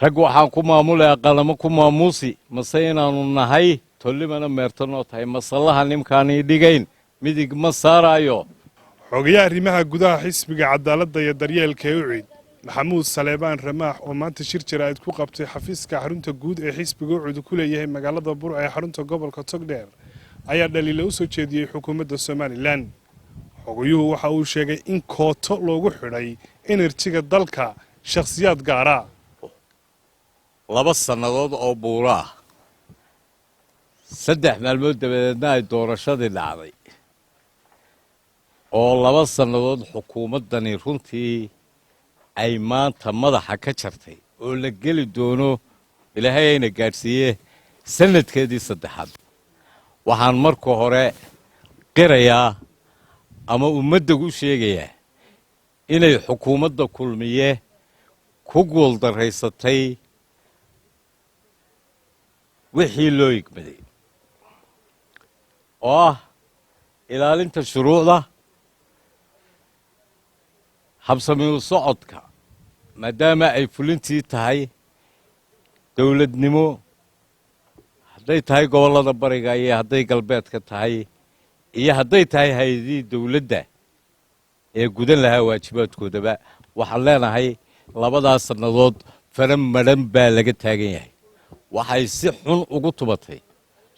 Rag waxaan ku maamulaya qalamo ku maamuusi mase inaannu nahay tollimana meertanoo tahay masallaha nimkaanii dhigayn midig ma saaraayo. Xogayaha arrimaha gudaha xisbiga Cadaaladda iyo Daryeelka ee UCID, Maxamuud Saleebaan Ramaax, oo maanta shir jaraa'id ku qabtay xafiiska xarunta guud ee xisbiga UCID ku leeyahay magaalada Burco ee xarunta gobolka Togdheer, ayaa dhaliila u soo jeediyey xukuumadda Somaliland. Xogayuhu waxa uu sheegay in kooto loogu xidhay enerjiga dalka shakhsiyaad gaara. 2 sannadood oo buuro ah, 3 maalmood dabadeedna ay doorashadii dhacday, oo 2 sannadood xukuumaddani runtii ay maanta madaxa ka jartay, oo la geli doono, Ilaahay ayna gaadhsiiye, sanadkeedii saddexaad, waxaan marka hore qirayaa ama ummadda u sheegayaa inay xukuumadda Kulmiye ku guuldaraysatay wixii loo igmaday, oo ah ilaalinta shuruucda, habsamiu socodka, maadaama ay fulintii tahay dowladnimo, hadday tahay gobollada bariga iyo hadday galbeedka tahay iyo hadday tahay hay-adihii dowladda ee gudan lahaa waajibaadkoodaba. Waxaan leenahay labadaas sannadood fara madhan baa laga taagan yahay. Waxay si xun ugu tubatay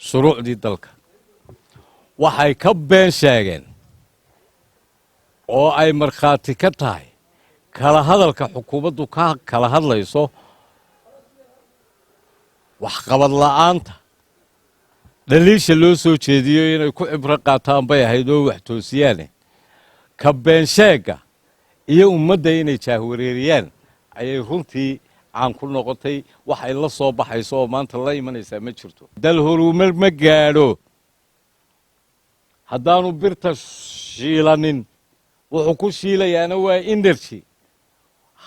shuruucdii dalka. Waxay ka been sheegeen oo ay markhaati ka tahay kala hadalka xukuumaddu ka kala hadlayso waxqabad la'aanta. Dhaliisha loo soo jeediyo inay ku cibro qaataan bay ahayd oo wax toosiyaane, ka beensheegga iyo ummadda inay jaahwareeriyaan ayay runtii caan ku noqotay. Waxay la soo baxayso oo maanta la imanaysaa ma jirto. Dal horumar ma gaadho haddaanu birta shiilanin. Wuxuu ku shiilayaana waa energy.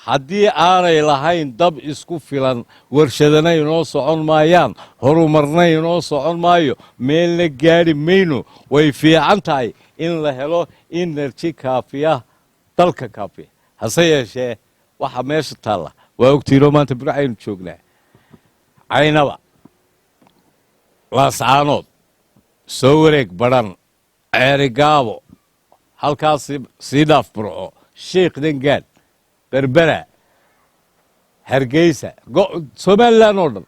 Haddii aanay lahayn dab isku filan, warshadana inoo socon maayaan, horumarna inoo socon maayo, meelna gaadhi mayno. Way fiican tahay in la helo energy kaafiya, dalka kaafiya. Hase yeeshee waxa meesha taalla waa ogtiinoo maanta Burcaynu joognaa, Caynaba, Laascaanood, soo wareeg Badhan, Ceerigaabo, halkaas sii dhaaf, Burco, Sheikh Dangaad, Berbera, Hargeysa, Somaliland oo dhan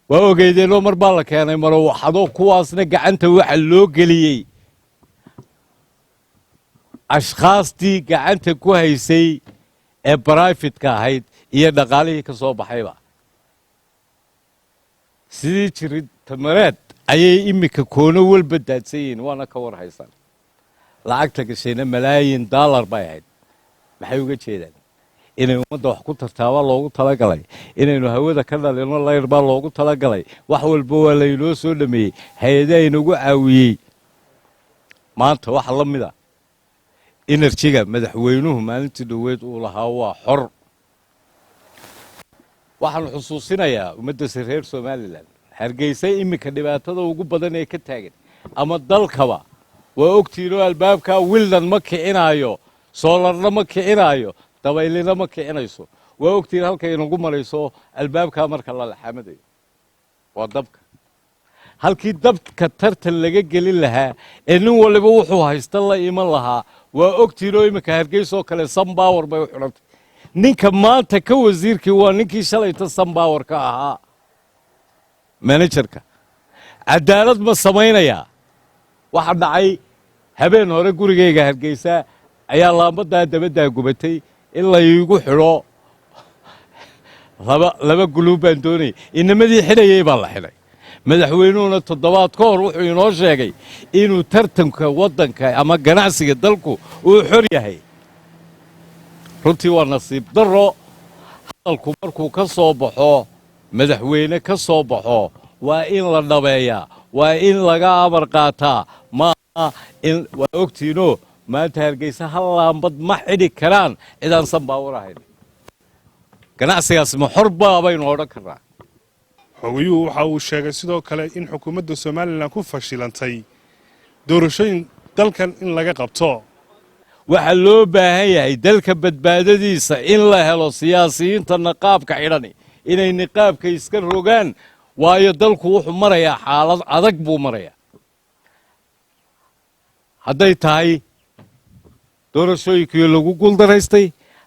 waa ogeydeenoo mar baa la keenay marowaxado. Kuwaasna gacanta waxa loo geliyey ashkhaastii gacanta ku haysay ee private-ka ahayd iyo dhaqaalihii ka soo baxayba. Sidii jirid tamareed ayay iminka koono walba daadsan yihiin, waana ka war haysan. Lacagta gashayna malaayin dollar bay ahayd. Maxay uga jeedaan? Inay ummadda wax ku tartaabaa loogu talagalay, inaynu hawada ka dhalino layr baa loogu talagalay. Wax walba waa laynoo soo dhameeyey, hay-adaha inagu caawiyey. Maanta waxa la mid a enerjiga madaxweynuhu maalintii dhoweed uu lahaa waa xor. Waxaan xusuusinayaa ummaddase reer Somaliland, Hargeysa iminka dhibaatada ugu badan ee ka taagan ama dalkaba waa ogtiinoo albaabkaa wildan ma kicinaayo, solar-na ma kicinaayo, dabaylina ma kicinayso. Waa ogtiin halkay inagu marayso albaabkaa marka la laxamadayo waa dabka. Halkii dabka tartan laga gelin lahaa ee nin waliba wuxuu haysta la iman lahaa, waa ogtiinoo iminka Hargeysa oo kale SunPower bay u xidhantay. Ninka maanta ka wasiirkii waa ninkii shalayta SunPower ka ahaa manager-ka. Cadaalad ma samaynayaa? Waxa dhacay habeen hore gurigayga Hargeysa ayaa laambadaa dabaddaa gubatay. In laygu xidho laba guluub baan doonayay. Inamadii xidhayay baa la xidhay. Madaxweynuhuna toddobaad ka hor wuxuu inoo sheegay inuu tartanka waddanka ama ganacsiga dalku uu xor yahay. Runtii waa nasiib darro. Hadalku markuu ka soo baxo madaxweyne ka soo baxo, waa in la dhabeeyaa, waa in laga amar qaataa. Maaha in waa ogtiinoo maanta Hargeysa hal laambad ma xidhi karaan cidaan SunPower ahayn. Ganacsigaas ma xor baa baynu odhan karnaa? Xogayuhu waxa uu sheegay sidoo kale in xukuumadda Somaliland ku fashilantay doorashooyin dalkan in laga qabto. Waxaa loo baahan yahay dalka badbaadadiisa in la helo siyaasiyiinta niqaabka xidhani inay niqaabka iska rogaan, waayo dalku wuxuu marayaa xaalad adag buu marayaa. Hadday tahay doorashooyinkii lagu guuldaraystay,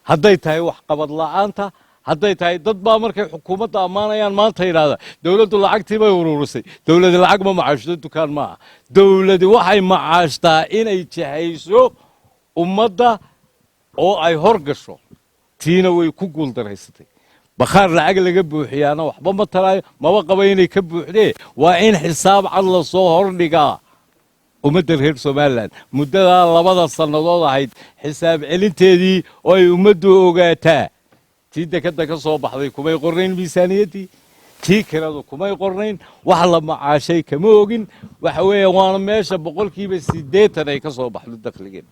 hadday tahay waxqabad la'aanta, hadday tahay dad baa markay xukuumadda ammaanayaan maanta yidhahda dowladdu lacagtii bay ururisay. Dowladi lacag ma macaashto, dukaan maaha. Dowladi waxay macaashtaa inay jahayso ummadda oo ay hor gasho. Tiina way ku guuldaraysatay. Bakhaar lacag laga buuxiyaana waxba ma taraayo, maba qaba inay ka buuxdee. Waa in xisaab cad lasoo hordhigaa ummadda reer Somaliland muddadaa 2da sannadood ahayd, xisaab celinteedii oo ay ummaddu ogaataa. Tii dekadda ka soo baxday kumay qornayn miisaaniyaddii, tii kiradu kumay qornayn, wax la macaashay kama ogin. Waxa weeye waana meesha 80% ay ka soo baxdo dakhligeena.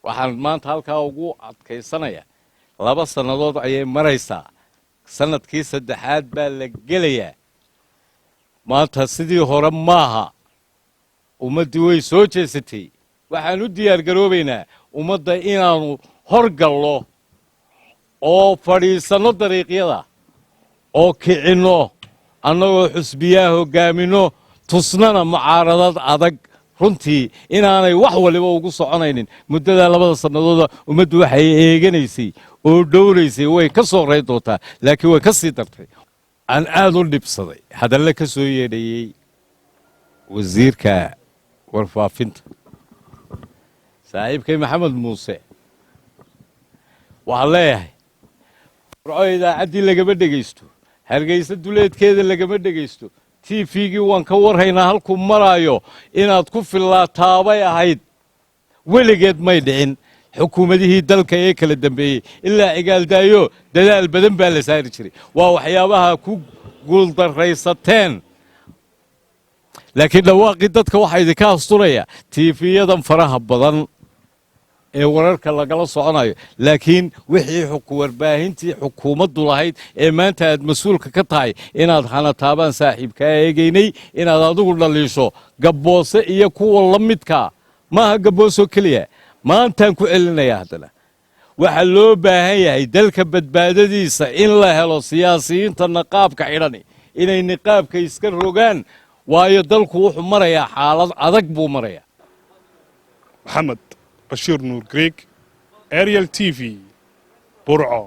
Waxaan maanta halkaa ugu adkaysanayaa, 2 sannadood ayay maraysaa, sanadkii saddexaad baa la gelayaa. Maanta sidii hore maaha, ummaddii way soo jeesatay. Waxaan u diyaar garoobaynaa ummadda inaannu hor gallo oo fadhiisanno dariiqyada oo kicinno, annagoo xusbiyaha hoggaaminno, tusnana mucaaradad adag runtii inaanay wax waliba ugu soconaynin. Muddadaa 2da sannadooda ummaddu waxay eeganaysay oo dhowraysay way ka soo ray doontaa, laakiin way ka sii dartay. Aan aad u dhibsaday hadalle ka soo yeedhayey wasiirka warfaafinta, saaxiibkay Maxamed Muuse. Waxaan leeyahay, Burco idaacaddii lagama dhegaysto, Hargeysa duleedkeeda lagama dhegaysto, TV-gii waan ka warhaynaa halkuu maraayo. Inaad ku fillaataabay ahayd. Weligeed may dhicin xukuumadihii dalka ee kala dambeeyey ilaa Cigaaldaayo, dadaal badan baa la saari jiray. Waa waxyaabaha ku guuldarraysateen. Laakiin dhawaaqii dadka waxaa idinka asturaya TV-yadan faraha badan ee wararka lagala soconayo. Laakiin wixii warbaahintii xukuumaddu lahayd ee maanta aad mas-uulka ka tahay inaad hanataabaan saaxiibkaa eegaynay, inaad adigu dhaliisho Gabboose iyo kuwa la midkaa maaha Gabboosoo keliya. Maantaan ku celinaya haddana, waxaa loo baahan yahay dalka badbaadadiisa in la helo siyaasiyiinta niqaabka xidhani inay niqaabka iska rogaan, waayo dalku wuxuu marayaa xaalad adag buu marayaa. Maxamed Bashiir Nuur Greeg, Ariel TV, Burco.